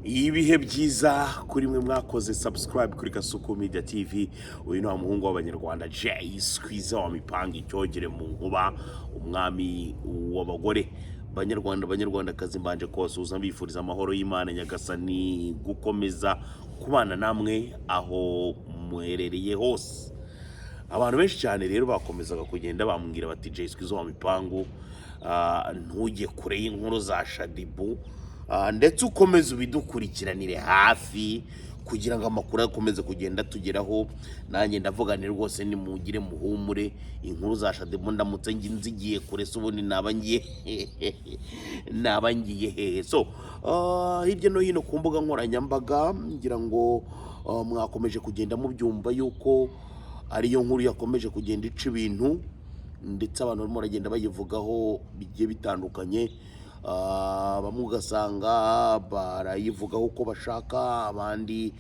Ibihe byiza kuri mwe mwakoze subscribe kuri Kasuku Media TV. Uyu ni wa muhungu w'Abanyarwanda, Jay Squeezer wa mipanga, icyogere mu nkuba, umwami w'abagore. Banyarwanda, Banyarwandakazi, mbanje kubasuhuza mbifuriza amahoro y'Imana Nyagasani gukomeza kubana namwe aho muherereye hose. Abantu benshi cyane rero bakomezaga kugenda bambwira bati: "Jay Squeezer wa mipangu, ntujye kure y'inkuru za Shaddyboo, ndetse ukomeze ubidukurikiranire hafi kugira ngo amakuru akomeze kugenda atugeraho." Nanjye ndavuga nti: "Rwose nimugire muhumure, inkuru za Shaddyboo ndamutse nzigiye kure se ubundi naba ngiye hehe?" So hirya no hino ku mbuga nkoranyambaga ngira ngo mwakomeje kugenda mubyumva yuko ariyo nkuru yakomeje kugenda ica ibintu, ndetse abantu barimo baragenda bayivugaho bigiye bitandukanye. Bamwe ugasanga barayivugaho uko bashaka, abandi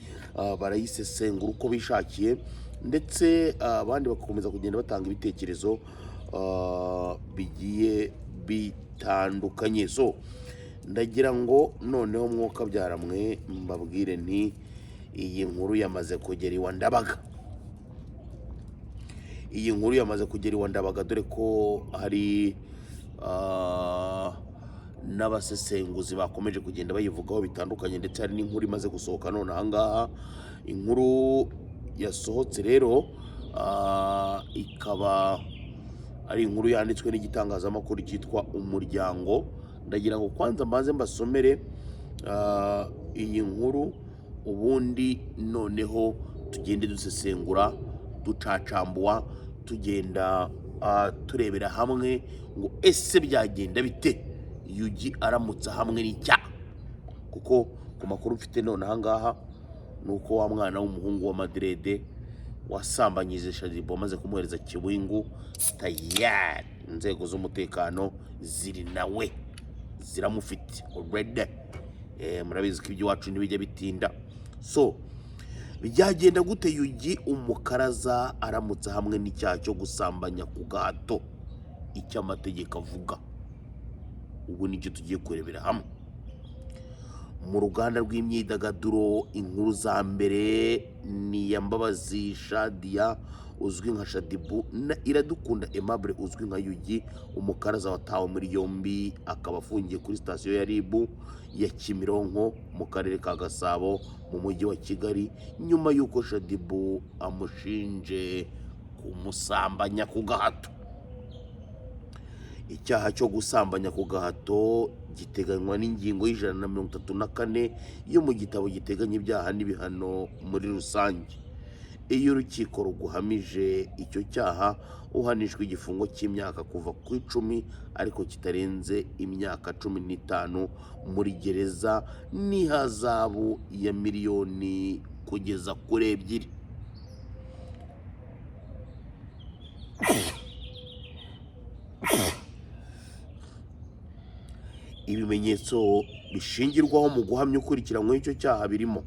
barayisesengura uko bishakiye, ndetse abandi bagakomeza kugenda batanga ibitekerezo bigiye bitandukanye. So ndagira ngo noneho mwuka byaramwe mbabwire nti iyi nkuru yamaze kugera iwa Ndabaga. Iyi nkuru yamaze kugera iwa Ndabaga, dore ko hari n'abasesenguzi bakomeje kugenda bayivugaho bitandukanye, ndetse hari n'inkuru imaze gusohoka none aha ngaha. Inkuru yasohotse rero ikaba ari inkuru yanditswe n'igitangazamakuru cyitwa Umuryango. Ndagira ngo kwanza mbanze mbasomere iyi nkuru, ubundi noneho tugende dusesengura, ducacambuwa, tugenda turebera hamwe ngo ese byagenda bite Yugi aramutse hamwe n'icyaha? Kuko ku makuru mfite none aha ngaha ni uko wa mwana w'umuhungu wa Madirede wasambanyije Shaddyboo amaze kumuhereza kibingu, tayari inzego z'umutekano ziri nawe, ziramufite already. Murabizi ko iby'iwacu ntibijya bitinda. So byagenda gute Yugi Umukaraza aramutse hamwe n'icyaha cyo gusambanya ku gahato? Icyo amategeko avuga ubu nicyo tugiye kurebera hamwe. Mu ruganda rw'imyidagaduro, inkuru za mbere ni iya Mbabazi Shadia uzwi nka Shaddyboo na Iradukunda Aimable uzwi nka Yugi Umukaraza, watawe muri yombi akaba afungiye kuri sitasiyo ya RIB ya Kimironko mu karere ka Gasabo mu mujyi wa Kigali, nyuma y'uko Shaddyboo amushinje kumusambanya ku gahato. Icyaha cyo gusambanya ku gahato giteganywa n'ingingo ya 134 yo mu gitabo giteganya ibyaha n'ibihano muri rusange. Iyo urukiko ruguhamije icyo cyaha, uhanishwa igifungo cy'imyaka kuva ku 10 ariko kitarenze imyaka 15 muri gereza n'ihazabu ya miliyoni kugeza kuri 2. Ibimenyetso bishingirwaho mu guhamya ukurikiranyweho icyo cyaha birimo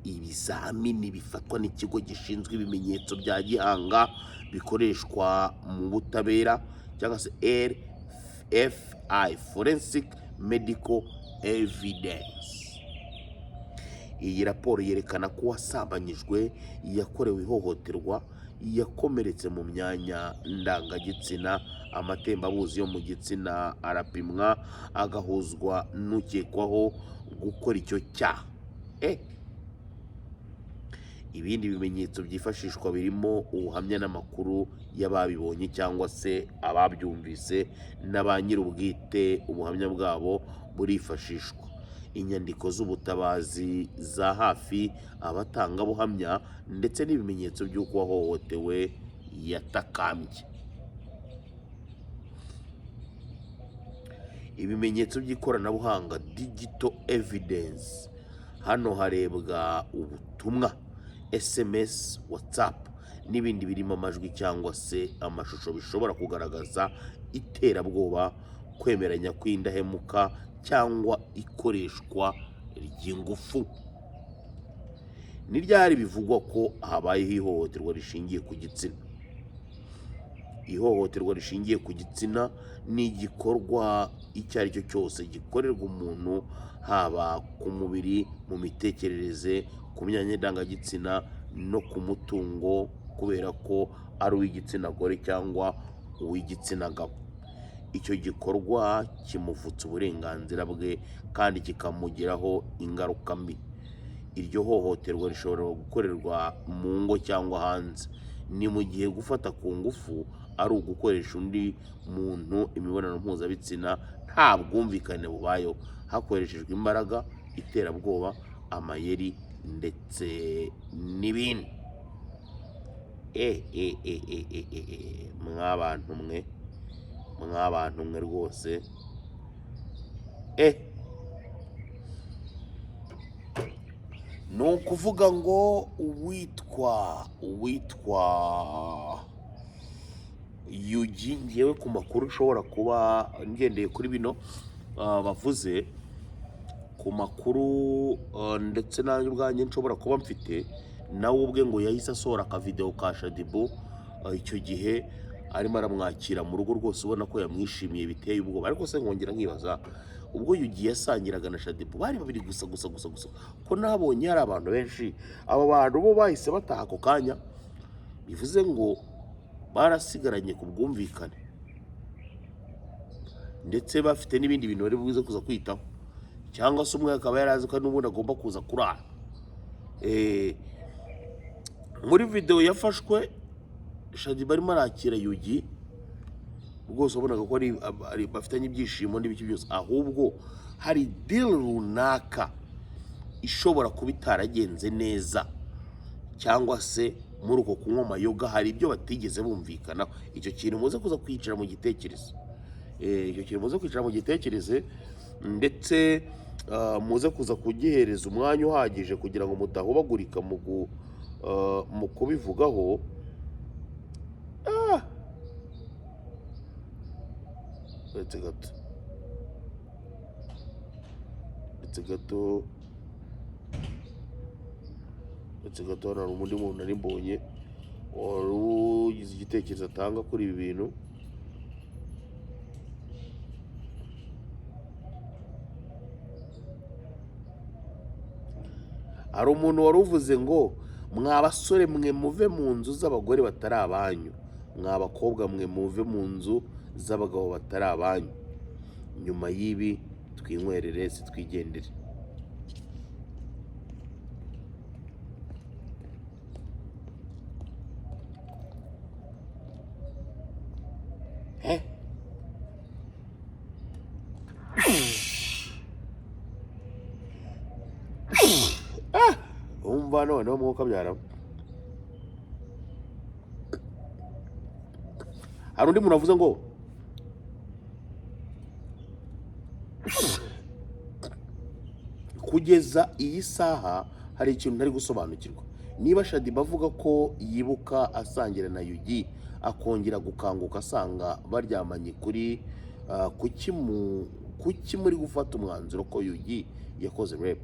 ibizamini bifatwa n'ikigo gishinzwe ibimenyetso bya gihanga bikoreshwa mu butabera, cyangwa se RFI, Forensic Medical Evidence. Iyi raporo yerekana ko uwasambanyijwe yakorewe ihohoterwa, yakomeretse mu myanya ndangagitsina, amatembabuzi yo mu gitsina arapimwa agahuzwa n'ukekwaho gukora icyo cyaha. Ibindi bimenyetso byifashishwa birimo ubuhamya n'amakuru y'ababibonye cyangwa se ababyumvise, na ba nyir'ubwite ubuhamya bwabo burifashishwa, inyandiko z'ubutabazi za hafi, abatangabuhamya, ndetse n'ibimenyetso by'uko uwahohotewe yatakambye. Ibimenyetso by'ikoranabuhanga, digital evidence: hano harebwa ubutumwa, SMS, WhatsApp n'ibindi birimo amajwi cyangwa se amashusho bishobora kugaragaza iterabwoba, kwemeranya kw'indahemuka cyangwa ikoreshwa ry'ingufu. Ni ryari bivugwa ko habayeho ihohoterwa rishingiye ku gitsina? Ihohoterwa rishingiye ku gitsina ni igikorwa icyo ari cyo cyose gikorerwa umuntu Haba ku mubiri, mu mitekerereze, ku myanya ndangagitsina no ku mutungo, kubera ko ari uw'igitsina gore cyangwa uw'igitsina gabo. Icyo gikorwa kimuvutsa uburenganzira bwe kandi kikamugiraho ingaruka mbi. Iryo hohoterwa rishobora gukorerwa mu ngo cyangwa hanze. Ni mu gihe gufata ku ngufu ari ugukoresha undi muntu imibonano mpuzabitsina nta bwumvikane bubayeho, hakoreshejwe imbaraga, iterabwoba, amayeri ndetse n'ibindi. E e e e e e e, mwabantu mwe, mwabantu mwe rwose. Ni ukuvuga ngo uwitwa Yugi, ngewe ku makuru nshobora kuba ngendeye kuri bino bavuze ku makuru, ndetse nanjye ubwanjye nshobora kuba mfite, nawe ubwe ngo yahise asohora akavideo ka Shaddyboo icyo gihe arimo aramwakira mu rugo, rwose ubona ko yamwishimiye biteye ubwoba. Ariko se nkongera nkibaza, ubwo Yugi yasangiraga na Shaddyboo bari babiri gusa gusa gusa gusa, ko nabonye hari abantu benshi, abo bantu bo bahise bataha ako kanya? Bivuze ngo barasigaranye ku bwumvikane, ndetse bafite n'ibindi bintu bari buze kuza kwitaho, cyangwa se umwe akaba yari azi ko n'ubundi agomba kuza kurara. Muri videwo yafashwe Shaddyboo arimo arakira Yugi, rwose wabonaga ko bafitanye ibyishimo n'ibiki byose. Ahubwo hari deal runaka ishobora kuba itaragenze neza, cyangwa se muri uko kunywa amayoga hari ibyo batigeze bumvikanaho. Icyo kintu muze kuza kwicara mu gitekerezo. Icyo kintu muze kwicara mu gitekereze, ndetse muze kuza kugihereza umwanya uhagije kugira ngo mudahubagurika mu kubivugaho. Uretse gato, uretse gato, uretse gato, hano hari undi muntu nari mbonye wari ugize igitekerezo atanga kuri ibi bintu. Hari umuntu wari uvuze ngo: "Mwa basore mwe, muve mu nzu z'abagore batari abanyu, mwa bakobwa mwe, muve mu nzu z'abagabo batari abanyu. Nyuma y'ibi twinywerere si twigendere." Eh? Umva noneho mwuka byaramo. Hari undi muntu wavuze ngo kugeza iyi saha hari ikintu ntari gusobanukirwa: niba Shaddyboo avuga ko yibuka asangira na Yugi, akongera gukanguka asanga baryamanye kuri kuki muri gufata umwanzuro ko Yugi yakoze rape?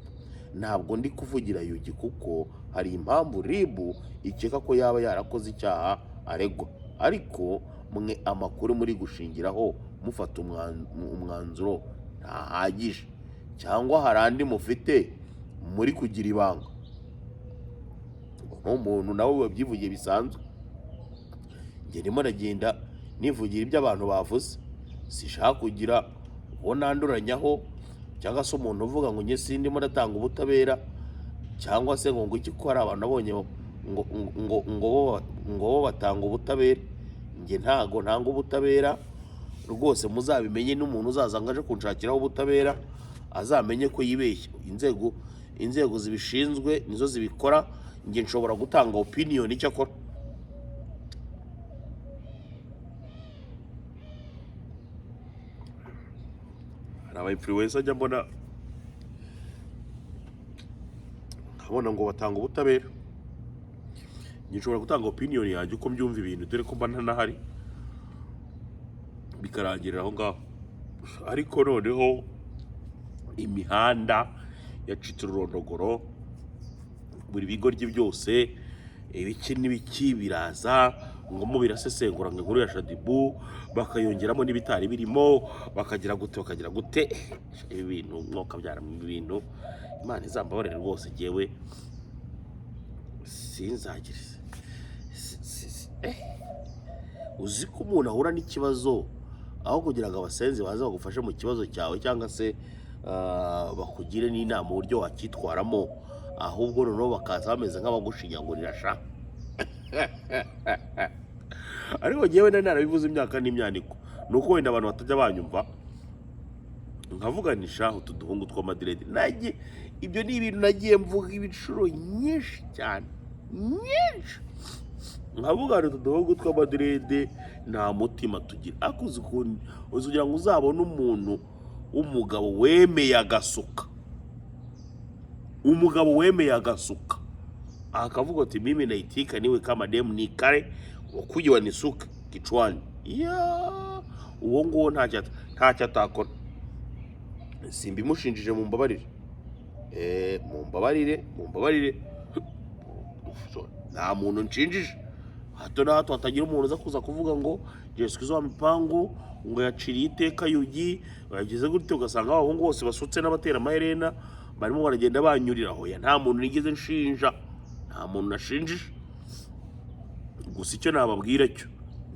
Ntabwo ndi kuvugira Yugi, kuko hari impamvu RIB ikeka ko yaba yarakoze icyaha aregwa, ariko mwe amakuru muri gushingiraho mufata umwanzuro ntahagije, cyangwa hari andi mufite muri kugira ibanga. Nk'umuntu nawe wabyivugiye bisanzwe, njye ndimo ndagenda nivugira ibyo abantu bavuze, sishaka kugira uwo nanduranyaho, cyangwa se umuntu uvuga ngo njye sindimo ndatanga ubutabera, cyangwa se ngo iki, ko hari abantu nabonye ngo bo batanga ubutabera. Njye ntago ntanga ubutabera rwose, muzabimenye. N'umuntu uzaza ngo aje kunshakiraho ubutabera azamenye ko yibeshye. Inzego zibishinzwe nizo zibikora. Njye nshobora gutanga opinion icyo akora. Hari aba influencer ajya mbona, nkabona ngo batanga ubutabera. Njye nshobora gutanga opinion yanjye uko mbyumva ibintu, dore ko mba ntanahari, bikarangirira aho ngaho. Ariko noneho imihanda yacitse ururondogoro, buri bigo rye byose, ibiki n'ibiki biraza. Ngo mo birasesengura ngo inkuru ya Shaddyboo, bakayongeramo n'ibitari birimo, bakagira gute, bakagira gute. Ibi bintu mwuka byara mu bintu, Imana izambabarire rwose, jyewe sinzagire uzi ko umuntu ahura n'ikibazo, aho kugira ngo abasenzi baze bagufashe mu kibazo cyawe cyangwa se bakugire n'inama uburyo wacyitwaramo, ahubwo noneho bakaza bameze nk'abagushinyagurira sha. Ariko njyewe nari narabivuze imyaka n'imyaniko, ni uko wenda abantu batajya banyumva. Nkavuga ni shahu, utu duhungu tw'amadreads nagiye, ibyo ni ibintu nagiye mvuga inshuro nyinshi cyane, nyinshi, nkavuga ngo utu duhungu tw'amadreads nta mutima tugira. Ariko uzi ukuntu, uzi kugira ngo uzabone umuntu w'umugabo wemeye agasuka, umugabo wemeye agasuka akavuga ati: "Mimi naitika niwe kama demu nikale wakuje wanisuke kichwani." Ya, uwo nguwo ntacyo atakora. Simbimushinjije, mumbabarire, mumbabarire, mumbabarire, nta muntu nshinjije. Hato na hato hatagira umuntu uza kuza kuvuga ngo Jessica wa mipangu ngo yaciriye iteka Yugi, yagize gutyo, ugasanga abahungu bose basutse n'abatera amaherena barimo baragenda banyurira. Hoya, nta muntu nigeze nshinja, nta muntu nashinjije. Gusa icyo nababwira cyo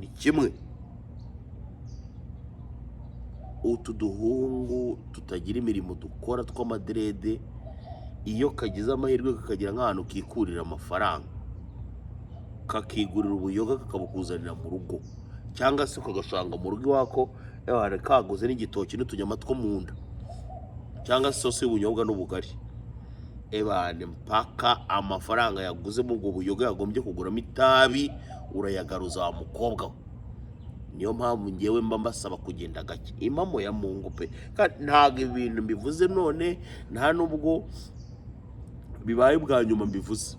ni kimwe: utu duhungu tutagira imirimo dukora tw'amadreads, iyo kagize amahirwe kakagira nk'ahantu kikurira amafaranga, kakigurira ubuyoga, kakabukuzanira mu rugo, cyangwa se ukagasanga mu rugo iwako yabaye kaguze n'igitoki n'utunyama two mu nda, cyangwa se isosi y'ubunyobwa n'ubugari, ebane mpaka amafaranga yaguze muri ubwo buyoga yagombye kuguramo itabi urayagaruza wa mukobwa we. Niyo mpamvu ngewe mba mbasaba kugenda gake, impamo ya Mungu pe. Kandi ntabwo ibintu mbivuze none, nta nubwo bibaye ubwa nyuma mbivuze.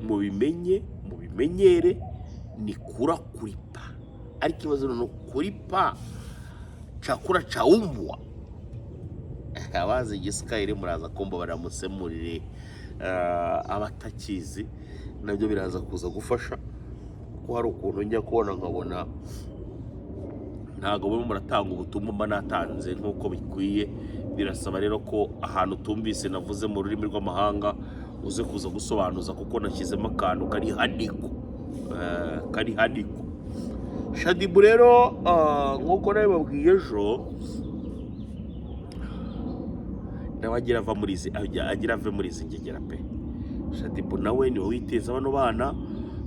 Mubimenye, mubimenyere, ni kura kulipa, ariko ikibazo ni kulipa chakula cha umbwa. Abazi igiswahili muraza kumva baramusemurire, abatakizi nabyo biraza kuza gufasha, kuko hari ukuntu njya kubona nkabona ntabwo barimo muratanga ubutumwa mba natanze nk'uko bikwiye. Birasaba rero ko ahantu utumvise navuze mu rurimi rw'amahanga uze kuza gusobanuza, kuko nashyizemo akantu kari hadiko. Kari hadiko. Shaddyboo rero, nk'uko nabibabwiye ejo, nawe agira ava muri izi, agira ave muri izi ngegera pe. Shaddyboo nawe niwe witeza bano bana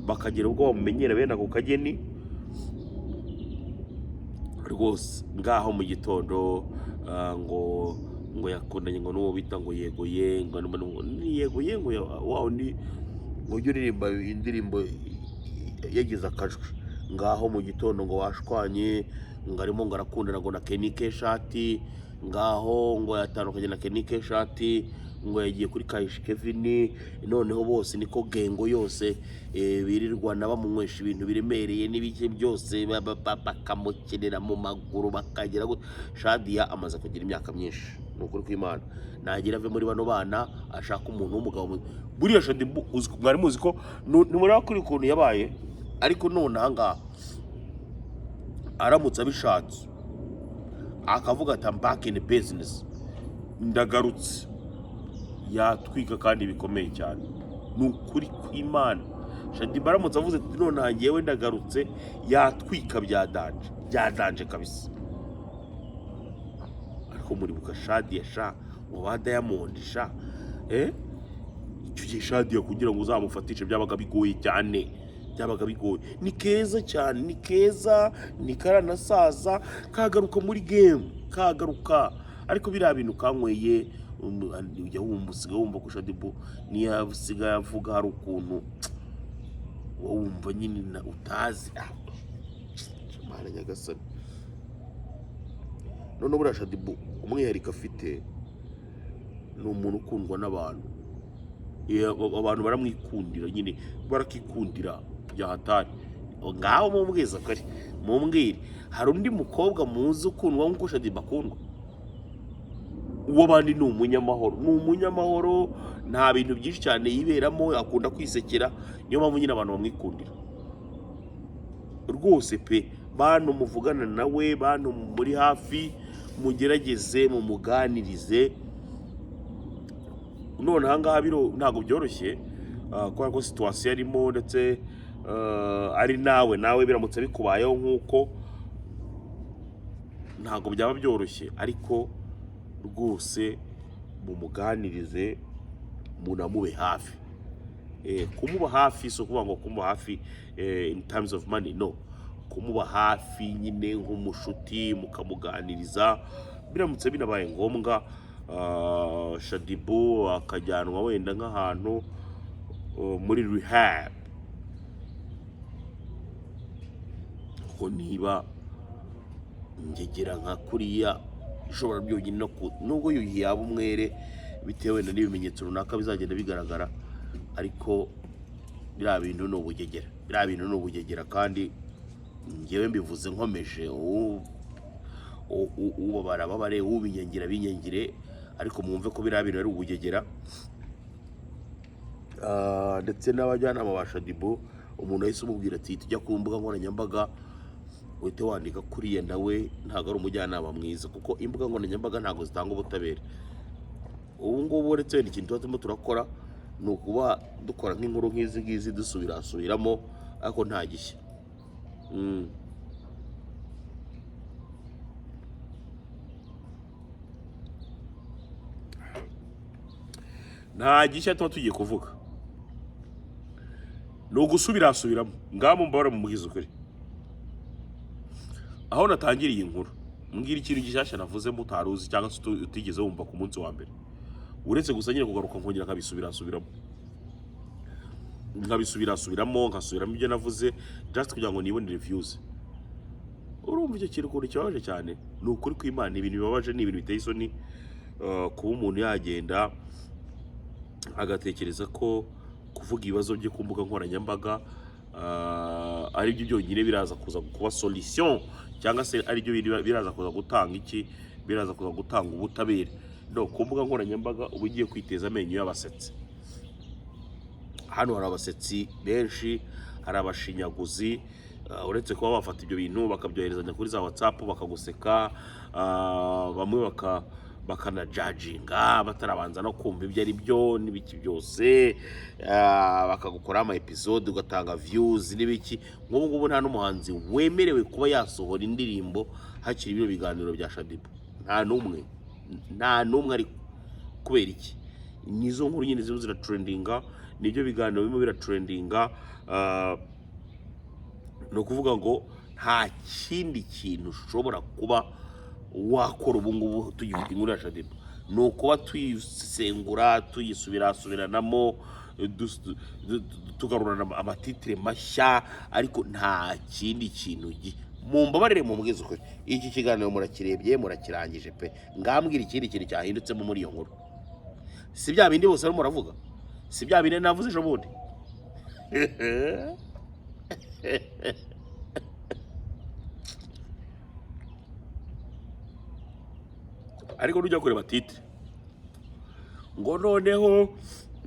bakagira ubwo bamumenyera bene ako kageni rwose. Ngaho mu gitondo ngo yakundanye ngo n'uwo bita ngo Yegoye, ngo ni Yegoye, ngo wa undi ngo ujye uririmba indirimbo yagize akajwi. Ngaho mu gitondo ngo washwanye, ngo arimo ngo arakundana ngo na Kenny K-Shot, ngaho ngo yatandukanye na Kenny K-Shot, ngo yagiye kuri Kayishi Kevin. Noneho bose niko gengo yose, birirwana bamunywesha ibintu biremereye n'ibiki byose, bakamukinira mu maguru, bakagira gute. Shadia amaze kugira imyaka myinshi, ni ukuri kw'Imana, nagira ave muri bano bana, ashaka umuntu w'umugabo buriya Shaddyboo mwari muzi ko ntimureba kuri ukuntu yabaye, ariko none aha ngaha aramutse abishatse akavuga ati: "I'm back in business, ndagarutse," yatwika kandi bikomeye cyane. Ni ukuri kw'Imana, Shaddyboo aramutse avuze ati: "None ngewe ndagarutse," yatwika bya danger, bya danger kabisa. Ariko muribuka Shadia sha, ngo ba Diamond sha, icyo gihe Shadia kugira ngo uzamufatishe byabaga bigoye cyane, byabaga bigoye. Ni keza cyane, ni keza, ni karanasaza kagaruka muri game, kagaruka. Ariko biriya bintu kanyweye, ujya wumva, usigaye wumva ko Shaddyboo niyo asigaye avuga hari ukuntu wowe wumva nyine utazi. Ah, Mana nyagasani! None buriya Shaddyboo umwihariko afite ni umuntu ukundwa n'abantu. Abantu baramwikundira nyine, barakikundira bya hatari. Ngaho mumbwiza kare, mumbwire, hari undi mukobwa muzi ukundwa nk'uko Shaddyboo akundwa? Uw'abandi ni umunyamahoro, ni umunyamahoro, nta bintu byinshi cyane yiberamo, akunda kwisekera, niyo mpamvu nyine abantu bamwikundira. Rwose pe, bantu muvugana nawe, bantu muri hafi, mugerageze mumuganirize. None aha ngaha biro ntabwo byoroshye, kubera ko situation arimo, ndetse ari nawe biramutse bikubayeho nk'uko, ntabwo byaba byoroshye. Ariko rwose mumuganirize, munamube hafi. Kumuba hafi si ukuvuga ngo kumuba hafi in terms of money, no kumuba hafi nyine nk'umushuti, mukamuganiriza. Biramutse binabaye ngombwa, Shaddyboo akajyanwa wenda nk'ahantu muri rehab, kuko niba ngegera nka kuriya ishobora byonyine no ku nubwo Yuhi yaba umwere bitewe wenda n'ibimenyetso runaka bizagenda bigaragara, ariko biriya bintu ni ubugegera, biriya bintu ni ubugegera. Kandi ngewe mbivuze nkomeje, ubabara babare, ubinyangira binyangire, ariko mwumve ko biriya bintu ari ubugegera. Ndetse n'abajyanama ba Shaddyboo, umuntu ahise umubwira ati tujya ku mbuga nkoranyambaga uhite wandika kuriya, nawe ntabwo ari umujyanama mwiza, kuko imbuga nkoranyambaga ntabwo zitanga ubutabera. Ubu ngubu uretse wenda ikintu tuba turimo turakora ni ukuba dukora nk'inkuru nk'izi ngizi, dusubirasubiramo, ariko nta gishya. Nta gishya tuba tugiye kuvuga, ni ugusubirasubiramo. Ngaho mumbabare mumubwize ukuri, aho natangiriye inkuru, mbwira ikintu gishyashya navuze mutari uzi cyangwa se utigeze wumva ku munsi wa mbere, uretse gusa nyine kugaruka nkongera nkabisubirasubiramo, nkabisubirasubiramo, nkasubiramo ibyo navuze, just kugira ngo nibonere views. Urumva icyo kintu ukuntu kibabaje cyane? Ni ukuri kw'Imana, ibintu bibabaje, ni ibintu biteye isoni, kuba umuntu yagenda agatekereza ko kuvuga ibibazo bye ku mbuga nkoranyambaga ari byo byonyine biraza kuza kuba solution, cyangwa se ari byo biraza kuza gutanga iki, biraza kuza gutanga ubutabera. No ku mbuga nkoranyambaga uba ugiye kwiteza amenyo y'abasetsi. Hano hari abasetsi benshi, hari abashinyaguzi, uretse kuba bafata ibyo bintu bakabyoherezanya kuri za WhatsApp bakaguseka, bamwe bakanajajinga batarabanza no kumva ibyo ari byo n'ibiki byose, bakagukoraho ama episode ugatanga views n'ibiki. Nk'ubu ngubu nta n'umuhanzi wemerewe kuba yasohora indirimbo hakiri bino biganiro bya Shaddyboo, nta n'umwe, nta n'umwe. Ariko kubera iki? Nizo nkuru nyine zirimo ziratrendinga, nibyo biganiro birimo biratrendinga. Ni ukuvuga ngo nta kindi kintu ushobora kuba wakora ubu ngubu tugifite inkuru ya Shaddyboo, ni ukuba tuyisengura, tuyisubirasubiranamo, tugarurana amatitire mashya, ariko nta kindi kintu. Mumbabarire mumbwize ukuri, iki kiganiro murakirebye, murakirangije pe, ngambwira ikindi kintu cyahindutsemo muri iyo nkuru. Si bya bindi bose barimo muravuga? Si bya bindi navuze ejo bundi? Ariko nujya kureba titre ngo noneho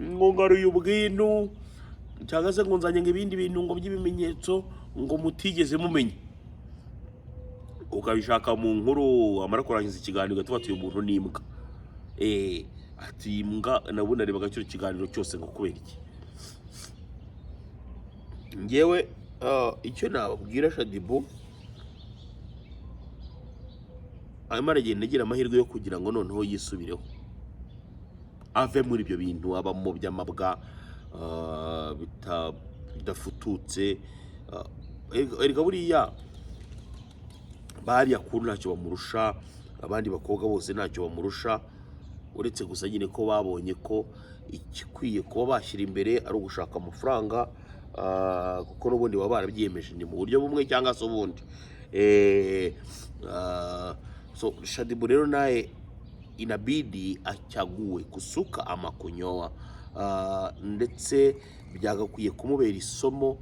ngo ngaruye ubwinu, cyangwa se ngo nzanye ngo ibindi bintu ngo by'ibimenyetso ngo mutigeze mumenya, ukabishaka mu nkuru, wamara kurangiza ikiganiro ugahita uti uyu muntu ni imbwa. Ati imbwa nabo narebaga kino kiganiro cyose ngo kubera iki? Ngewe icyo nababwira, Shaddyboo arimo aragenda agira amahirwe yo kugira ngo noneho yisubireho, ave muri ibyo bintu abamo by'amabwa, bidafututse. Erega buriya bariya kuru ntacyo bamurusha, abandi bakobwa bose ntacyo bamurusha, uretse gusa nyine ko babonye ko igikwiye kuba bashyira imbere ari ugushaka amafaranga, kuko n'ubundi baba barabyiyemeje, ni mu buryo bumwe cyangwa se ubundi. So Shaddyboo rero naye inabidi achague kusuka ama kunyoa, ndetse byagakwiye kumubera isomo,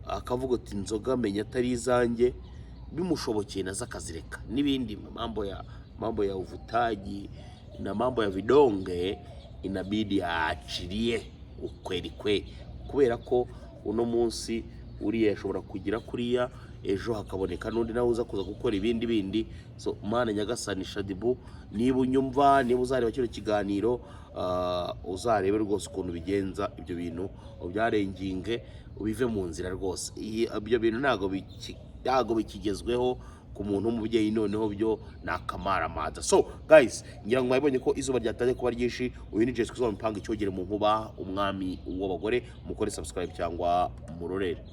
akavuga ati inzoga menya atari izanjye, bimushobokeye nazo akazireka, n'ibindi mambo ya uvutaji na mambo ya vidonge inabidi aachilie ukweli kweli, kubera ko uno munsi uriya yashobora kugira kuriya. ejo hakaboneka n'undi nawe uza kuza gukora ibindi bindi. So Mana nyagasani, Shaddyboo, niba unyumva, niba uzareba kino kiganiro, uzarebe rwose ukuntu bigenza ibyo bintu, ubyarenginge, ubive mu nzira rwose. Ibyo bintu ntabwo bikigezweho ku muntu w'umubyeyi, noneho byo ni akamaramaza. So guys, ngira ngo mwabibonye ko izuba ryatangiye kuba ryinshi. Uyu ni Jessica Uzaba Mpanga, icyogere mu nkuba, umwami w'abagore. Mukore subscribe cyangwa murorere.